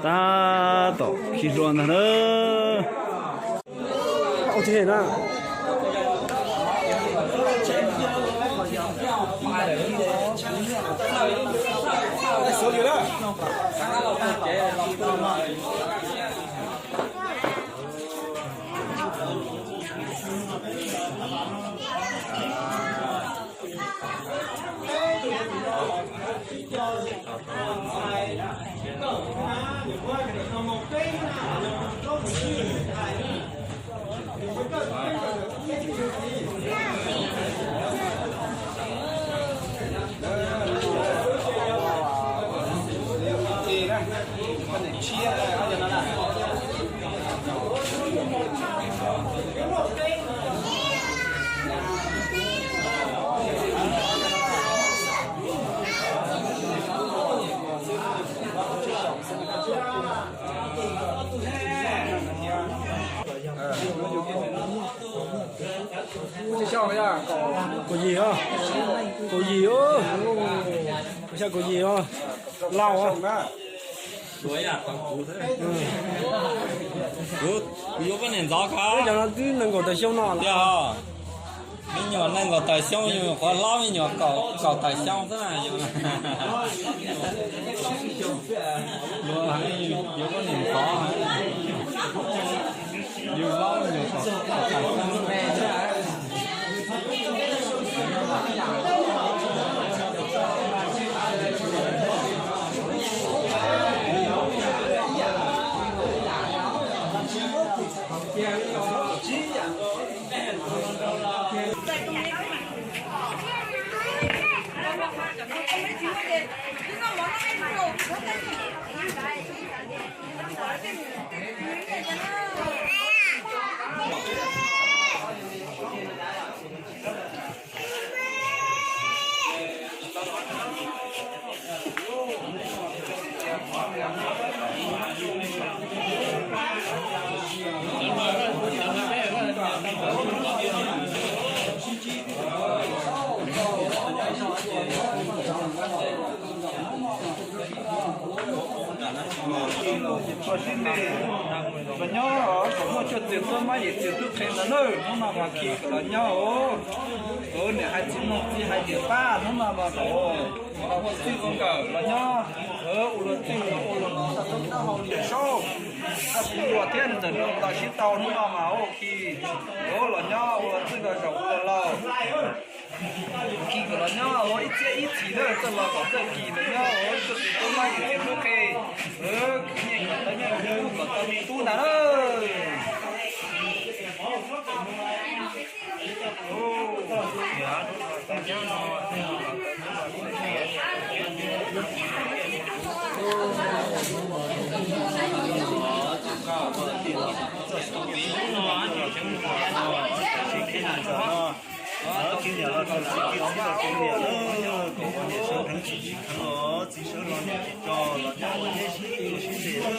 Tab tom khi hlua ntag na. Ua tsis na. Kaum yim os, kaum yim os, xya kaum yim os, Lauj os. Kuv yuav poj niam ntxov koj. Cov no twb nees nkaum tawm xyoo no lawm. Me nyuam nees nkaum tawm xyoo, yus nyuam qhuav hlob me nyuam kaum tawm xyoo xwb na. Yuav poj niam ntxov, yus hlob me nyuam kaum tawm xyoo. Los nyob, kom muaj cuaj txiv tuaj mab yim txiv tub qhe ntawd na, hnub no mas khi kom los nyob os. Niam hais txiv mloog txiv hais niam pab, hnub no mas kom los ua txij ua nkawm los nyob, ua luag txij ua luag nkawm, ua luag saub, ua luag thiab ntxawm los sib tau hnub no mas ua khi, los nyob ua luag txij ua luag laus. Khi kom los nyob ua ib txhiab ib txhis na, txawj los kom txawj khi los nyob ua ib txhis tub mab yim txiv tub qhe, khwv nyiaj kom tau nyiaj, khwv tub kom tau tub ntag na. Txiv niam los rau txiv, txiv los rau niam na, kom ua niam sawv dheev tsis tsis kheev os, txiv sawv los niam tsis tso, los nyob ua neb sib hlub sib ntev na.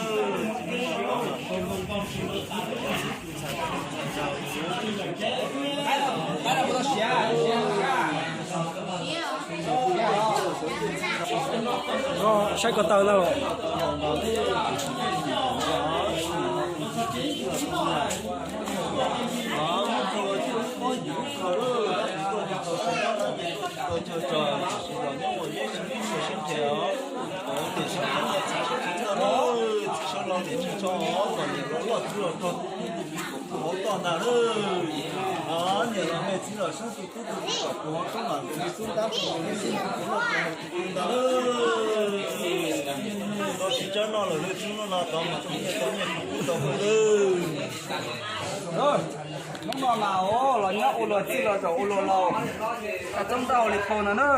Saib ko taw ntag los. Hauv toj ntag lawm. Niam los mej txiv los sab tus tub tus kom kuv hauv tub mam tus xub ntab tus tus xib tus tus loj tus tus tus ntag lawm. Tau tsis tsawg no lawm lawm, tub no no tod mas tau nyiaj tau nyiaj tus tub tau lawm. Hnub no mas los nyob ua luag txij los zaum ua luag laus, txoob ntaj ua li phau ntag na.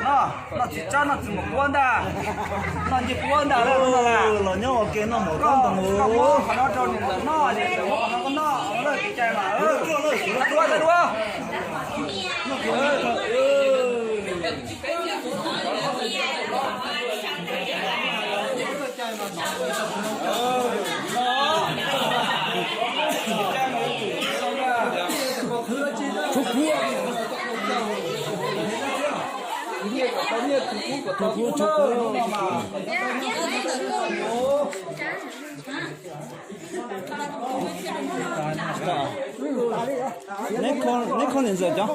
Noj, noj txiv tsawb noj txiv mus quab ntag, noj ncej quab ntag. Los nyob ua ke noj mus koj ntag mus. Qhov no rau niam ntxawm noj, niam ntxawm muab qhov no koj noj, lawv kev cai mas. Dua dua. Neb kho niam ntxawm cov.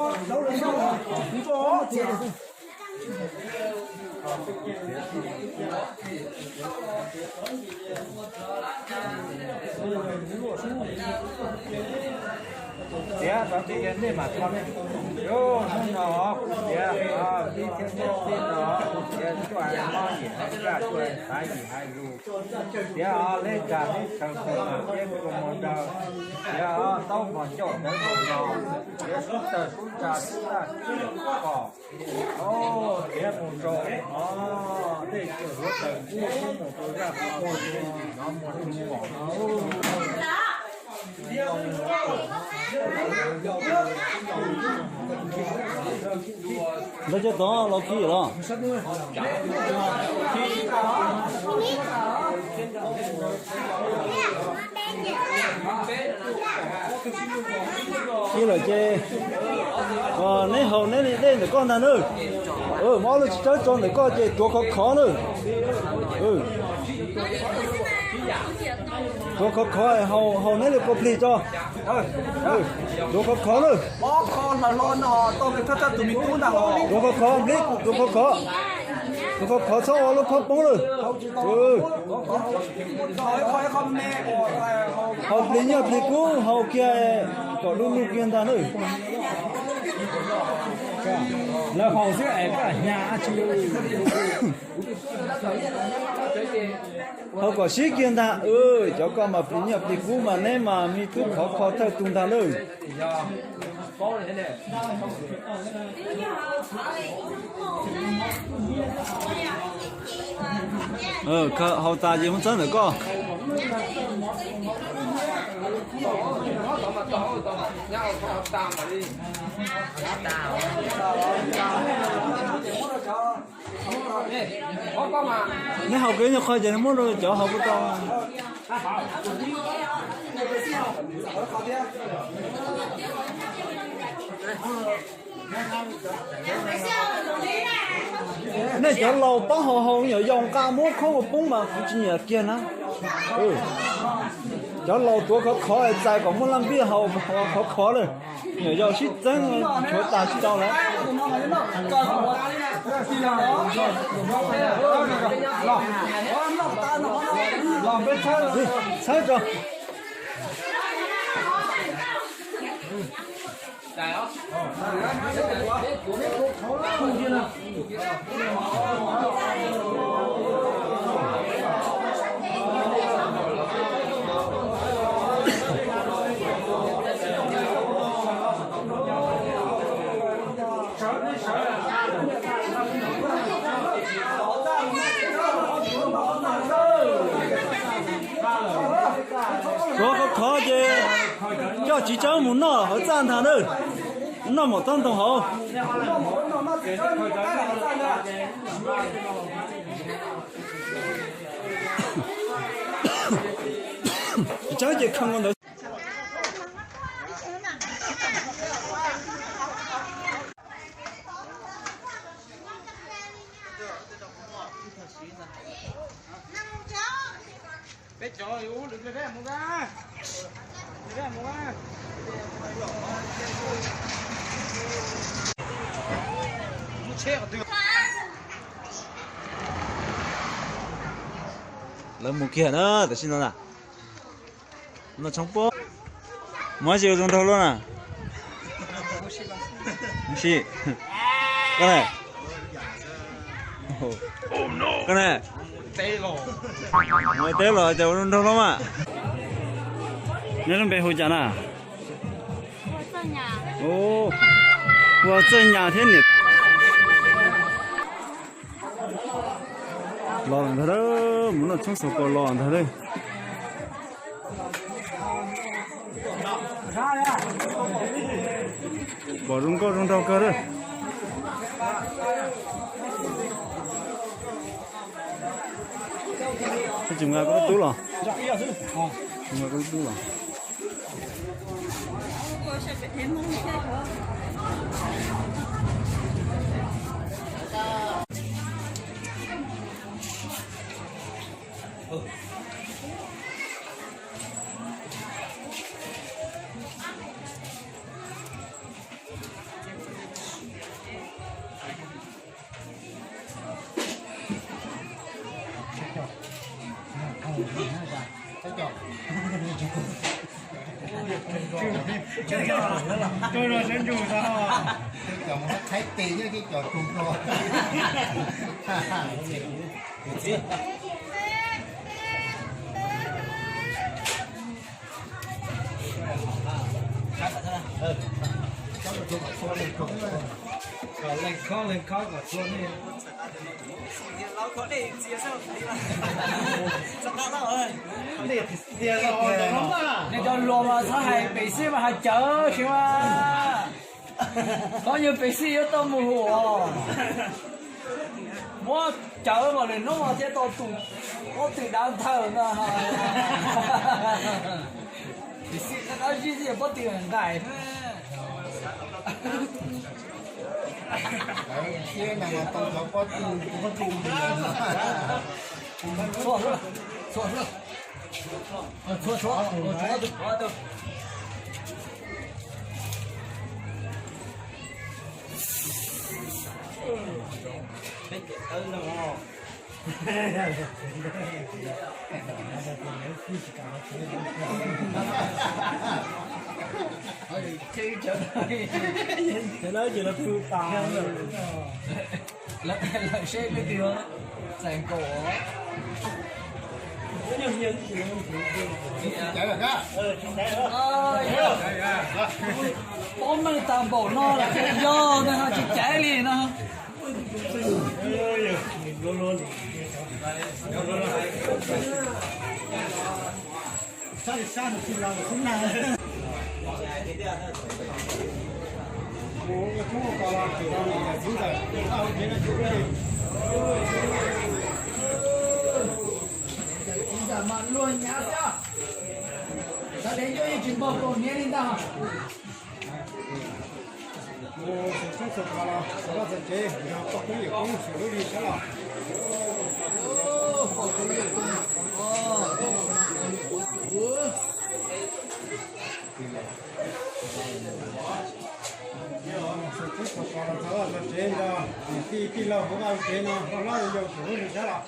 Tiav tau tias nej mam kho ne. Yus, hnub no kuv tiav, tib thiab txib no kuv tiav cuaj hais mob yim hais kaj cuaj hais xav yim hais lus. Tiav leb dag leb tsawv kua muag thiab kua muag daw. Tiav taub hmo ncauj ntawv hmo no. Tiav sub tawg sub tsa sub tag sub kom. Tiav mus rau dej cuag huav tawm nkuaj sub mus rau zaj qhov muag no muag rau mus kom no. Ntawd cov tod los khi los? Khi lawm ces neb haus neb li dej ntawm koj ntag nawb. Muab ob lub txiv tsawb tso ntawm koj ces tuav khov khov nawb. Tuav khov khov, haus neb li kua plig tso. Tuav khov khov nawb. Tuav khov khov, nplib tuav khov khov. Tuav khov khov txhob ua lub khob poob lawm. Haus plig nyiaj plig kub haus kiag kom du lug kiag ntag nawb. Lawv haus xwb es koj hnyav tsi. Haus kom sib kiag ntag. Cov koj mas plig nyiaj plig kub mas neb mas me tub khov kho thawj tug ntag nawb. Haus tas ces muab txawb ntawm koj. Neb haus kiag nyuag qho ces neb muab rau cov haus puas tau. Nej cov laus paub haus haus me nyuam yaus nqa muab khob ua poob mas kuv tsis nyiam kiag na. Cov laus tuav khov khov txais kom muaj laj npiaj haus khov khov lawm. Me nyuam yaus sib txeeb tshuav tas tsis tau lawm. Txhawb tso. Tuav khov khov ces coj txiv tsawb mus noj hauv txaj ntag nawb. Noj mam txhob ntoo hauv. Txiv tsawb ces kha ntawd. Lawv mus kiag na, tam sim no na. No tshoob pob. Muaj dab tsi ua zoo nraug luaj na? Mus si. Koj na? Koj na? Mus teb los cas ua zoo nraug luaj mas. Neb lub npe hu cas na? Ua Txawj Nyas thiab niam. Los ntag, mus noj tshoob xaus kos los ntag. Pom zoo nkauj zoo nraug kawg lawm. Tsis nqa koj lub tub los? Tsis nqa koj lub tub los? Cov mus qhaib tes nyob ces cov tug nplog. Leej khob leej khob kom txhua nej. Nej cov hluas mas txhob hais pem xij mas hais cawv siv mas. Qhov yog pem xij yuav tau mus hu os. Muab cawv mas lwm hnub mas thiaj tau tus pob tw dav thawj ntag. Pem xij dab zib xwb pob tw nqaim. Txhua, txhua, txhua. Lawv ces lawv pw tas. Lawv seb peb twg txais nkaus. Pob meej tas npaum no los yog ntag tsis caiv li no. Txiv ntxawm mas luag nyav xwb, sawv daws yeej tsis npog kaus hniav li ntag. Mus xyuas tshoob xyuas kos los xyuas vaj xyuas tsev, nrog poj koob yawm koob xyuas lub hli sab los. Xyuas tshoob xyuas kos los xyuas vaj xyuas tsev, nrog niam tij tij laug hauv vaj hauv tsev no, nrog hlob yau xyuas lub hli sab los.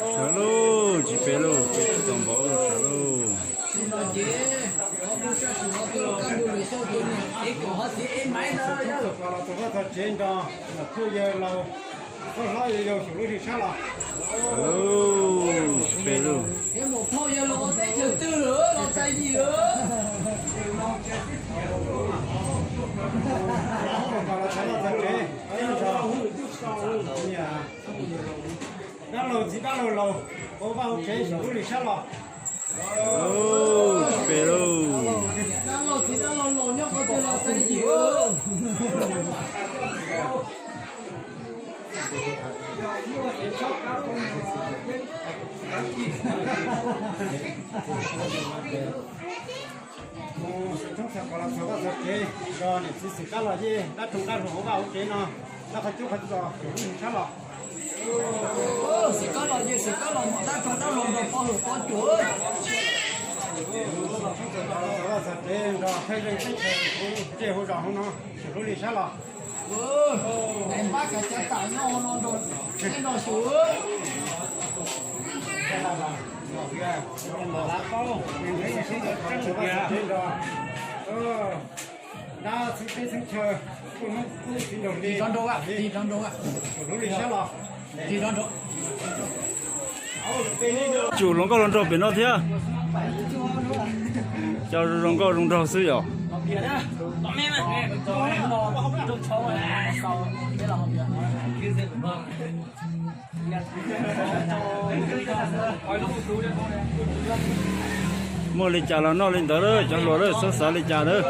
Sawv lauj, tsis pem lauj, pem tsis tau npaum, sawv lauj. Txoob xyuas kos los xyuas vaj xyuas tsev, nrog niam tij yawg laus, nrog hlob yau xyuas lub hli sab los. Sawv lauj, tsis pem lauj. Xyuas kos los xyuas vaj xyuas tsev, nrog dab laug txiv dab laug laus, hauv vaj hauv tsev xyuas lub hli sab los. Tsis pem lauj. Mus xyuas tshoob xyuas kos los xyuas vaj xyuas tsev, nrog niam txiv xwm kab los yeej dab roog dab laug hauv vaj hauv tsev no, dab qhov cub qhov txos xyuas lub hli sab los. Xwm kab los yeej xwm kab los mus dab roog dab laug nrog poj hwm poj cuam. Xyuas tshoob xyuas kos los xyuas vaj xyuas tsev, nrog pheej zeej pheej tshais kuv ntsej hauv zos hauv no xyuas lub hli sab los. Npab kav cav tam nyob no nrog peb no xyuas. Tsum hluas nkauj hluas nraug pem no thiab. Cov zoo nkauj zoo nraug xwb yom. Muaj li cas los noj li ntawd, cov hluas lawv txhob xav li cas lawm.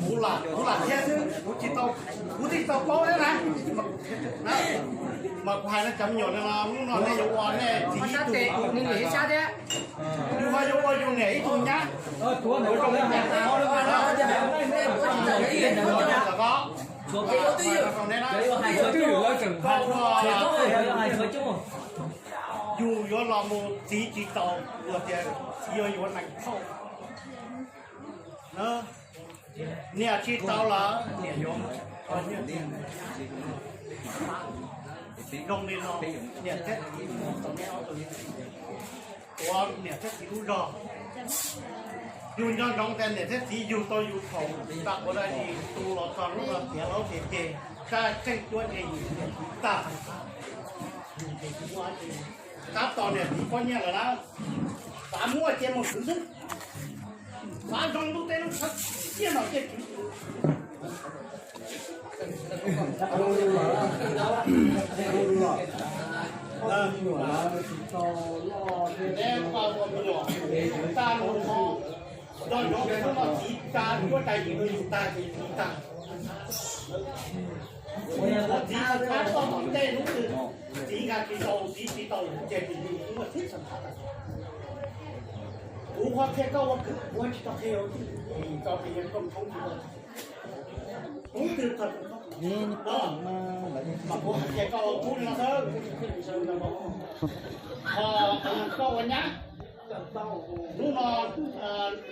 Kuv lam thiab xwb, kuv tsis tau, kuv twb tsis tau paub thiab na. Mas kuv hais rau cov me nyuam no, hnub no nej yuav ua nej txiv ib tug, yus ho yuav ua yus niam ib tug nyab. Yus yuav los mus txiv tsis tau, luag tias txiv yuav yuav nees thauj. Niam tsis tau lawm, niam yuav zoo li no, niam thiab txiv, tuav niam thiab txiv lub zog. Yus nco ntsoov tias niam thiab txiv yug tau yus thaum tag ua dab tsi, tu los txog hnub no tiav laub tiav ceg, sab tseej cuab ceg yim, niam txiv tag. Tab tom niam txiv pob nyiaj lawm na, xav muab cia mus khwv xwb, xav zoo lub teb lub chaw, ciaj nom ciaj tswv. Nyob nyob hnub no txiv tsa cuab tsa yim yus tag ces txiv tag. Txiv tsis tau txog tom ntej hnub twg, txiv nkag tsis tau, txiv tsis tau ces txiv yus muaj txhij xav tag. Kuv ho qhia koj ua kwv, kuv tsis tau qhia ua tij, tso ces yog rooj tshoob tsis tau. Hnub twg txog tus koj, mas kuv qhia koj ua kub li no xwb. Ho koj ua nyab, hnub no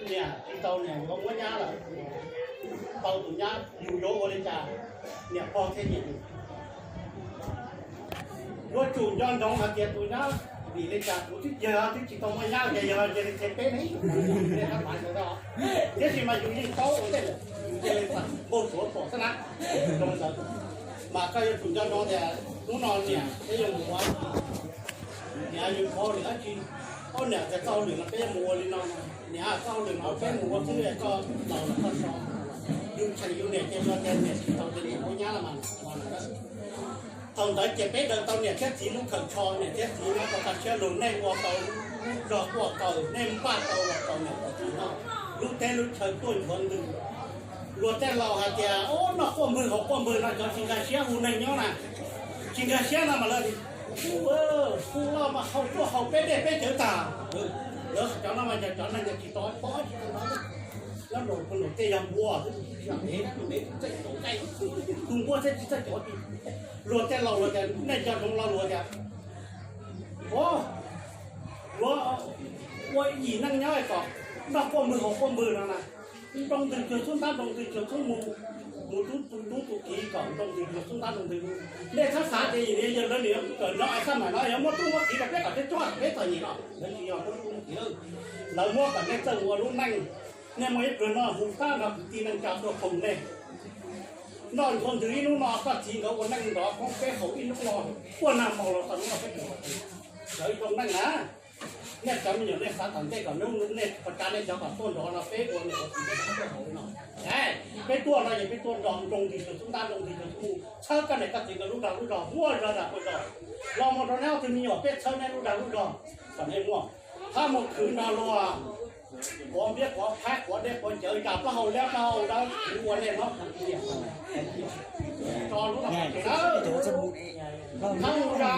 niam tsis tau, niam yuav muab nyab lawm, tau tus nyab yus yuav ua li cas, niam pog thiaj nyiam yus. Yuav tsum nco ntsoov hais tias tus nyab, vim li cas kuv twb yog twb tsis tau muaj nyab ces yog cia li qhia peb ne, nej tab pav sawv daws. Tiam sis mas yus yeej paub ua ntej lawm, yus cia li npau suav pom xwb na. Zoo li ntawd, mas koj yuav tsum nco ntsoov tias hnub no niam peb yuav mus ua, niam yus qhov lwm dab tsi, ob niam tias txoj hauj lwm no peb yuav mus ua li no, niam txoj hauj lwm no peb mus ua xwb, koj laus los koj so. Yus cheem yus niam ces yog tias niam tsis tau ces niam muab nyab los mas. Thaum ntawd ces peb daws tau niam thiab txiv lub khaws tsho, niam thiab txiv nyob rau qab siab lug, nej ua tau lub zog quaj kaws, nej npaj tau los rau niam rau txiv noj, lub teb lub chaw tuaj nchuav ntws. Luag tej laus hais tias, o, noj quaj npwg haus quaj npwg no cov tsis nkag siab hu neeg nyob na, tsis nkag siab no mas lawv, kuv loj mas haus tuaj haus peb dej peb cawv tag. Lawv cov no mas yog cov neeg tsis tau paub tsis tau hnov. Nyob rau tus tej yog npua, tus npua thiaj tsis txawj cov. Luag tej laus luag tias, nej cov zoov laus luag tias, o, yuav ua yim neej nyob kom noj quaj npwg haus quaj npwg no na. Nroo ntws cuag xub ntab, nroo ntws cuag xub mu, mus tub tus tub tus kiv kom nroo ntws cuag xub ntab nroo ntws. Nej txhob xav tias yog lawv niam kawm nrov xab maim no yog muaj tub muaj kiv rau peb kom peb tsuaj peb txom nyem no, lawv tsis yog muaj tub muaj kiv. Lawv muab kom nej txawj ua lub neej. Nej muaj ib pluag noj hu qab nrog kwv tij neej tsa tuaj khoom nej. Noj ntxuav ntws ib hnub no, koj txiv nkawd ua neej nrov koob peb haus ib hnub no, puag nag hmo los txog hnub no peb tseem ua neej na. Nej cov me nyuam nej xav tom ntej kom hnub nej pov tsa nej cov kom tuaj nrov no peb ua niam ua txiv peb tuaj haus li no. Peb tuaj no ces peb tuaj nrov nroo ntws cuag xub ntab nroo ntws cuag xub mu, txhawb koj niam koj txiv nkawd lub dag lub zog, muaj zog dag muaj zog. Los mus rau neb ob tug me nyuam peb txhawb neb lub dag lub zog kom nej muaj. Qab mus khwv no luag quav npiab quav phab quav dej quav cawv cas plaub hau liab plaub hau dawb kuv ua nej no. Tso lub no ces thab mus da,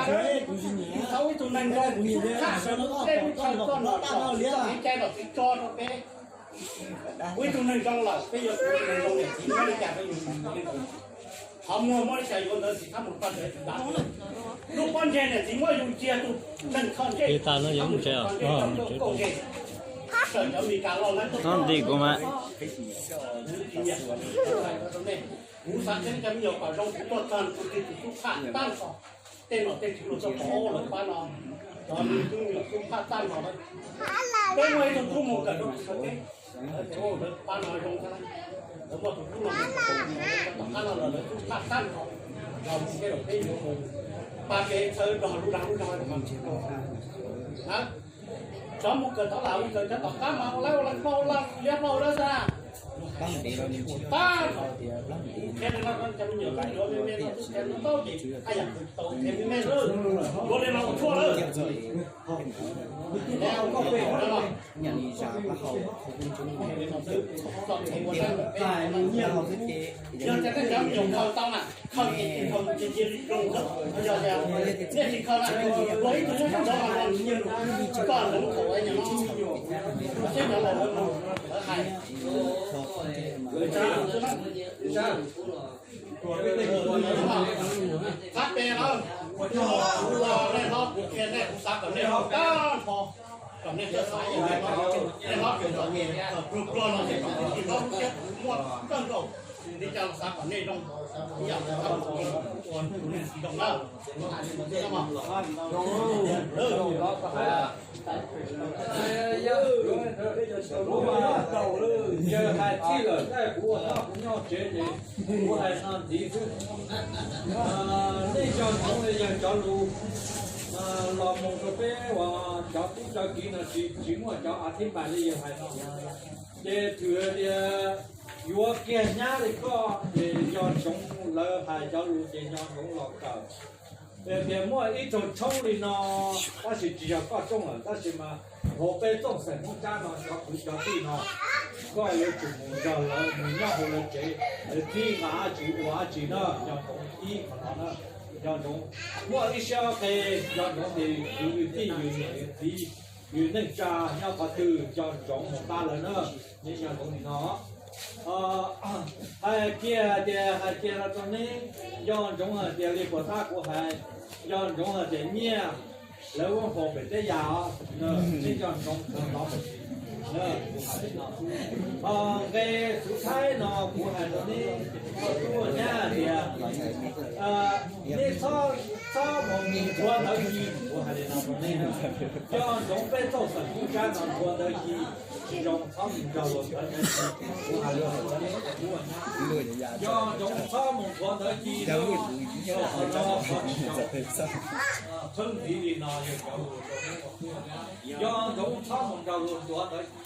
thaum ib tug neeg zoo, thab sawv lub teb lub chaw txoj nom txoj kev cai los tsis tso rau peb. Ua ib tug neeg zoo lawm peb yuav tus neeg zoo niam txiv muab li cas peb yuav tus neeg zoo. Qhov muag muab li cas yuav ntawd tsis thab mus paj ntawd tsis tas. Lub pob ntseg niam txiv muab yus cia tus neeg kho ntsej, kauj ntseg, sawm cov Meskas los lawv tuaj nti kuv mas. Kuv xav teb cov me nyuam kom zoo kuv tuaj txog kuv tig tus xub phaj tag nrho. Tej nom tej tswv los txog pov lawv pab no, cov me tub me nyuam xub phaj tag nrho lawm. Peb muaj ib tug tub mus kawm rau kuv sawv teb, lawv pab no zoo thiab. Lawv muaj tus tub no mus kawm rau tom qab no los lawv xub phaj tag nrho. Los mus tej los peb yuav mus pab peb txhawb nrog lub dag lub zog. Cov mus kawm tau lam mus kawm cov tom qab mas ua lawv ua lawv plaub lawv liab plaub lawb xwb. Tag nrho. Qhia li no cov me nyuam tub me me no tub cov tub taub ces haj yam tau qhia me me xwb. Yuav li no ua tshuaj lawm. Yog tias nej cov me nyuam khaws tau na, khaws ces khaws ces cia li zoo xwb. Yog tias nej tsis khaws na, luag ib tug nyob sab nraud mas luag nyiag koj ntawm lub kaum no, seb cov laus lawv mus lawv hais. Qab pes lawm, kuv cog kuv los nej hlob kuv qhia nej kuv xav kom nej hlob tag nrho, kom nej txawj xav yam nej hlob, nej hlob tseem txom nyem pluag pluag no ces kom kuv tsis hlob lub siab kuv muaj kawg nkaus li cas los xav kom nej zoo ib yam li ua tus neeg tsis zoo na. Yawg hais txij lawm, kuv ua noj kuv nyob tsev ces kuv hais no ntxiv xwb. Nej yog Ntxoov li yawg cov lus los mus rau peb uas cov tub cov kiv no tsis, tsis muaj cov a thib npas li yawg hais no. Ces thwm tias yuav kiag nyab li koj ces yog Ntxoov lawv hais cov lus ces yog Ntxoov los kawm. Tias muaj ib tug tshoob li no, tab sis tsis yog koj tshoob lawm, tab sis mas hauv peb txooj xeem Hmoob Tsab no cov kwv cov tij no, koj yuav tsum mus nrog lawv mus nyob hauv lawv tsev, lawv txib nqa dab tsi ua dab tsi na, yog Ntxoov ib qhov no na, yog Ntxoov muaj ib siab qe, yog Ntxoov ces kwv tij yus niam yus txiv yus neej tsa nyob qhov twg yog Ntxoov mus pab lawv na, yog Ntxoov nim no. Hais kiag hais tias hais kiag los rau neb, yog Ntxoov hais tias li puas tab kuv hais, yog Ntxoov hais tias nyiaj lawv ua npaum pem teb yas os, neb yog Ntxoov kawg los. Nqe xub thaib no kuv hais rau neb, tub nyab hais tias neb txhob, txhob mus nthuav ntawv ci, kuv hais li no rau neb. Yog Ntxoov peb txooj xeem Hmoob Tsab no nthuav ntawv ci tsis zoo, txhob mus nrog luag nthuav ntawv ci, kuv hais li no rau neb. Yog Ntxoov txhob mus nthuav ntawv ci, txhob tsis zoo. Txheeb ntxiv li no yog cov lus rau neb. Yog Ntxoov txhob mus nrog luag nthuav ntawv ci.